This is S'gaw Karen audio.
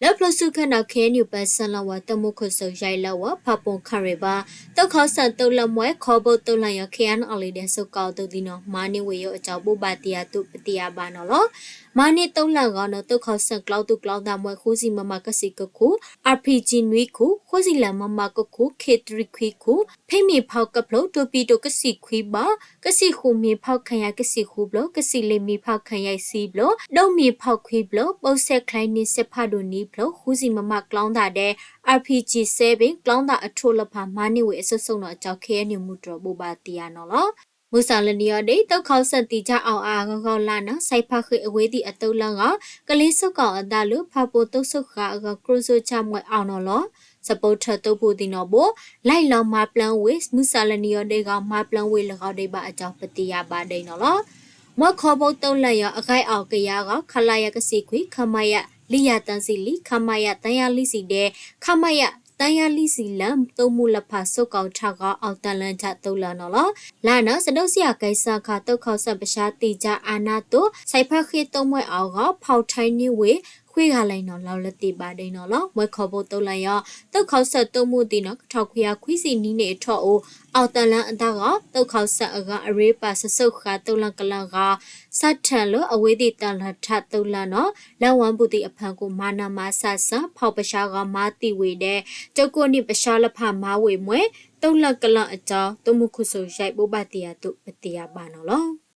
လၢဖျိဆူခဲနီၣ် ခ့ၣ်အဲၣ်ယူၣ် ပၢၢ်ဆၢလီၤဝဲ သုးမုၢ်ခိၣ်စိၤ ယဲၢ်လၢဝဲ ဖၣ်ပူၣ်ခရံာ်ဘၢၣ် သုးခီစၢၣ်သုးလၢမွဲ ခီဘိသုးလၢယီၤ ခ့ၣ်အဲၣ်ယူၣ် အလံၤဒဲး စိကီၢ်အသိးသ့ၣ်နီၤ မၤန့ၢ်ဝဲအီၤအကၠီ ဘိးဘၣ်တ့ၢ်အသိး ပသ့ၣ်ညါဘၣ်နီၤလီၤ. မၤန့ၢ်သုးလၢအဂီၢ်နီၤ သုးခီစၢၣ်ကျီသူၣ်ကျီသးမွဲ ဃုဆံ မမ ကဆံကခူၣ်, အၣ်ပံၣ်ကၠံ နွံခူၣ်, ဃုဆံလၢ မမ ကခူၣ်, ခ့ၣ်သရံၣ် ခွံခူၣ်, ဖ့မ့ၣ်ဖီကဖျိ တိၢ်ပံၣ်တိၣ် ကဆံခွံဘၣ်, ကဆံဃုမ့ၣ်ဖီ ခၣ်ယဲၢ် ကဆံဃုဘျီ, ကဆံလွံၢ်မ့ၣ်ဖီ ခၣ်ယဲၢ် ဆံဘျီ, ဒိမ့ၣ်ဖီ ခွံဘျီ, ပိစဲးချဲ နံၣ်စဲးဖး ဒိၣ် နွံဖျၢၣ်, ဃုဆံ မမ ကျီသးဒဲး, အၣ်ပံၣ်ကၠံ စဲးဘ့ၣ် ကျီသးအထိၣ်လၢဖး မၤန့ၢ်ဝဲအစိၤစိၤနီၤ အကၠီ ခ့ၣ်အဲၣ်ယူၣ် မုၢ်တြီၤ ဘိးဘၣ်တ့ၢ်အီၤနီၤလီၤ. မုၢ်ဆၣ်လၢနံၤအီၤဒဲး သုးခီစၢၣ် သ့ၣ်ကၠၢ်အီၣ်အါအဂီၢ်လၢ်နီၤ စဲးဖးဃ့ၣ် အဝ့ၢ်သ့ၣ်အသုးလၢအဂီၢ် ကလ့စီၤကီၢ်အသးလၢ ဖၣ်ပူၣ်သုးစိၤဃာ်အဂီၢ် ကြိၢ်စိကၠၢ်မွဲအီၤနီၤလီၤ. စပိထၢၣ်သုးဖိသ့ၣ်နီၤဘိ လဲၤလီၤမၤပျၢၤဝဲ မုၢ်ဆၣ်လၢနံၤအီၤဒဲးအဂီၢ် မၤပျၢၤဝဲလၢဂီၤဒဲးဘၣ်အကၠီ ပသ့ၣ်ညါဘၣ်ဒဲးနီၤလီၤ. မွဲခီဘိသုးလၢယီၤ အဂဲၤအီၣ်ကယၤအဂီၢ် ခလရ ကဆံခွံ, ခမရ လွံၢ်ရာသၢဆံလွံၢ်, ခမရ သၢရာလွံၢ်ဆံဒဲး, ခမရ သၢရာလွံၢ်ဆံလၢ သုးမုၢ်လၢ်ဖး စိကီၢ်ထးဂီၤ အီၣ်တၢ်လၢတၢ်သုးလၢနီၤလီၤ. လၢ်နီၤ စဒိးစံၣ်အကဲစၢခါ သုးခီစၢၣ် ပဆါသ့ၣ်ကၠၢ်အါနၢ်သိး စဲးဖးဃ့ၣ်သုးမွဲအီၤအဂီၢ် ဖီၣ်ထဲန့ၢ်ဝဲ ဃ့ၢ်ဂၤလဲၣ်နီၤ လီၤလၢသ့ၣ်ဘၣ်ဒဲးနီၤလီၤ. မွဲခီဘိသုးလၢယီၤ သုးခီစၢၣ်သုးမုၢ်သ့ၣ်နီၤ ကထီၣ်ခွံကယၤခွံဆံနံၣ်န့ၣ်အထီၣ်အိၣ် အီၣ်တၢ်လၢအသးဂီၢ် သုးခီစၢၣ်အဂၤ အရ့ပာ်စိၤစိၤဃာ်သုးလၢကလၢၢ်ဂီၢ် စးထီၣ်လၢအဝ့ၢ်သ့ၣ်တၢ်လီၢ်ထးသုးလၢနီၤ လၢဝါပူၤသ့ၣ်အဖၢၣ်ကိၣ် မၤနၢၤမၤဆးစၢ် ဖီၣ်ပဆါဂီၢ်မၤသံဝဲဒဲး တကိးန့ၣ်ပဆါလၢဖးမၤဝဲမွဲ သုးလၢကလၢၢ်အကၠီ သုးမုၢ်ခိၣ်စိၤယဲၢ် ဘိးဘၣ်တ့ၢ်အသိး ပသ့ၣ်ညါဘၣ်နီၤလီၤ.